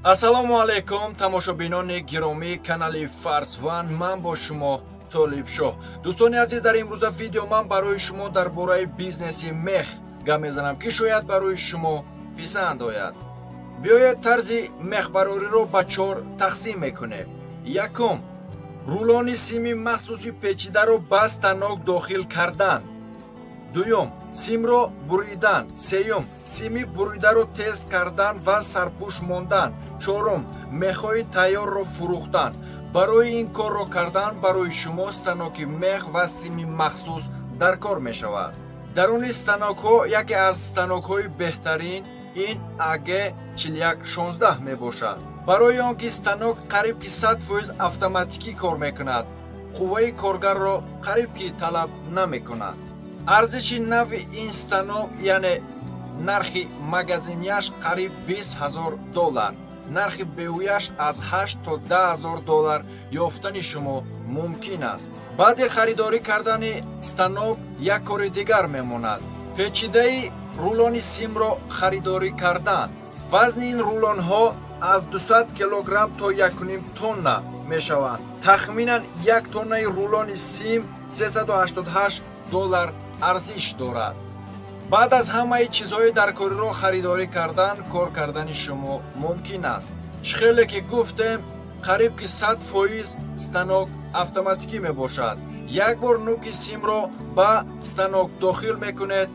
Ассалому алайкум, тамошобинони гиромии канали Фарсван, ман бо шумо Толибшоҳ. Дӯстони азиз, дар имрӯза видео ман барои шумо дар бораи бизнеси мех гап мезанам, ки шояд барои шумо писанд ояд. Биёед тарзи мехбарориро ба чор тақсим мекунем. Якум, рулони сими махсуси печидаро ба станок дохил кардан. Дуюм, симро буридан. Сеюм, сими буридаро тез кардан ва сарпӯш мондан. Чорум, мехҳои тайёрро фурӯхтан. Барои ин корро кардан барои шумо станоки мех ва сими махсус дар кор мешавад. Даруни станокҳо яке аз станокҳои беҳтарин ин АГ 4116 мебошад. Барои он ки станок қариб ки 100% автоматикӣ кор мекунад, қувваи коргарро қариб ки талаб намекунад. Арзиши нави ин станок, яъне нархи магазинияш қариб 20 000 доллар, нархи беӯяш аз 8 то 10 000 доллар ёфтани шумо мумкин аст. Баъди харидорӣ кардани станок як кори дигар мемонад: печидаи рулони симро харидорӣ кардан. Вазни ин рулонҳо аз 200 килограмм то 1,5 тонна мешаванд. Тахминан як тоннаи рулони сим 388 доллар арзиш дорад. Баъд аз ҳамаи чизҳои даркориро харидорӣ кардан, кор кардани шумо мумкин аст. Чӣ хеле ки гуфтем, қариб ки 100% станок автоматикӣ мебошад. Як бор нуки симро ба станок дохил мекунед,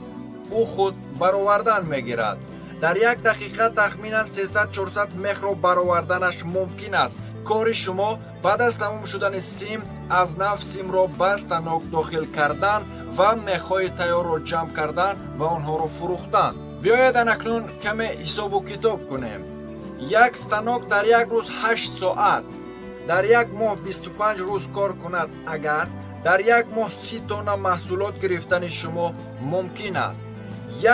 ӯ худ баровардан мегирад. Дар як дақиқа тахминан 300-400 мехро бароварданаш мумкин аст. Кори шумо баъд аз тамом шудани сим аз нав симро ба станок дохил кардан ва мехҳои тайёрро ҷамъ кардан ва онҳоро фурӯхтан. Биёед анакнун каме ҳисобу китоб кунем. Як станок дар як рӯз 8 соат, дар як моҳ 25 рӯз кор кунад, агар дар як моҳ 30 тонна маҳсулот гирифтани шумо мумкин аст.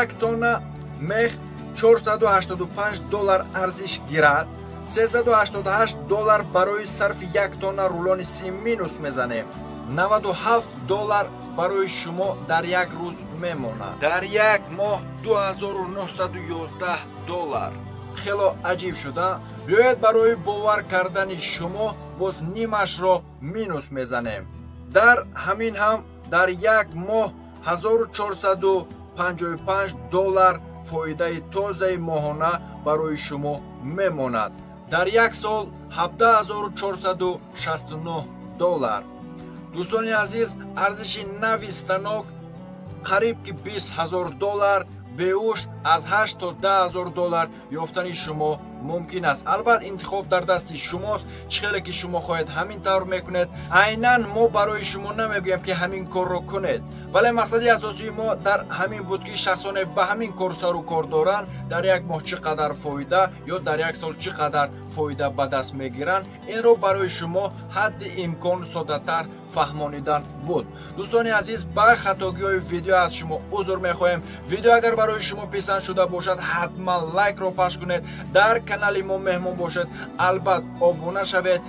Як тонна мех 485 доллар арзиш гирад, 388 доллар барои сарфи як тонна рулони сим минус мезанем, 97 доллар барои шумо дар як рӯз мемонад. Дар як моҳ 2911 доллар. Хело аҷиб шуда. Биёед барои бовар кардани шумо боз нимашро минус мезанем. Дар ҳамин ҳам дар як моҳ 1455 доллар фоидаи тозаи моҳона барои шумо мемонад. Дар як сол 17469 доллар. Дӯстони азиз, арзиши нави станок қариб ки 20 000 доллар, беуш аз 8 то 10 000 доллар ёфтани шумо мумкин аст. Албатта, интихоб дар дасти шумост. Чӣ хеле ки шумо хоҳед, ҳамин тавр мекунед. Айнан мо барои шумо намегӯем, ки ҳамин корро кунед, вале мақсади асосии мо дар ҳамин буд, ки шахсоне ба ҳамин кор сару кор доранд, дар як моҳ чӣ қадар фоида ё дар як сол чӣ қадар фоида ба даст мегиранд, инро барои шумо ҳадди имкон соддатар фаҳмонидан буд. Дӯстони азиз, ба хатогиҳои видео аз шумо узр мехоҳем. Видео агар барои шумо писанд шуда бошад, ҳатман лайкро пахш кунед. Дар канали мо меҳмон бошед, албат обуна шавед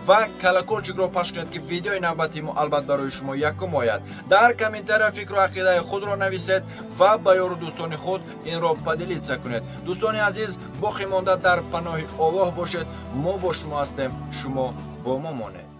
ва колокольчикро пахш кунед, ки видеои навбати мо албат барои шумо якум ояд. Дар комментария фикру ақидаи худро нависед ва ба ёру дӯстони худ инро поделиться кунед. Дӯстони азиз, боқӣ монда дар паноҳи Оллоҳ бошед. Мо бо шумо ҳастем, шумо бо мо монед.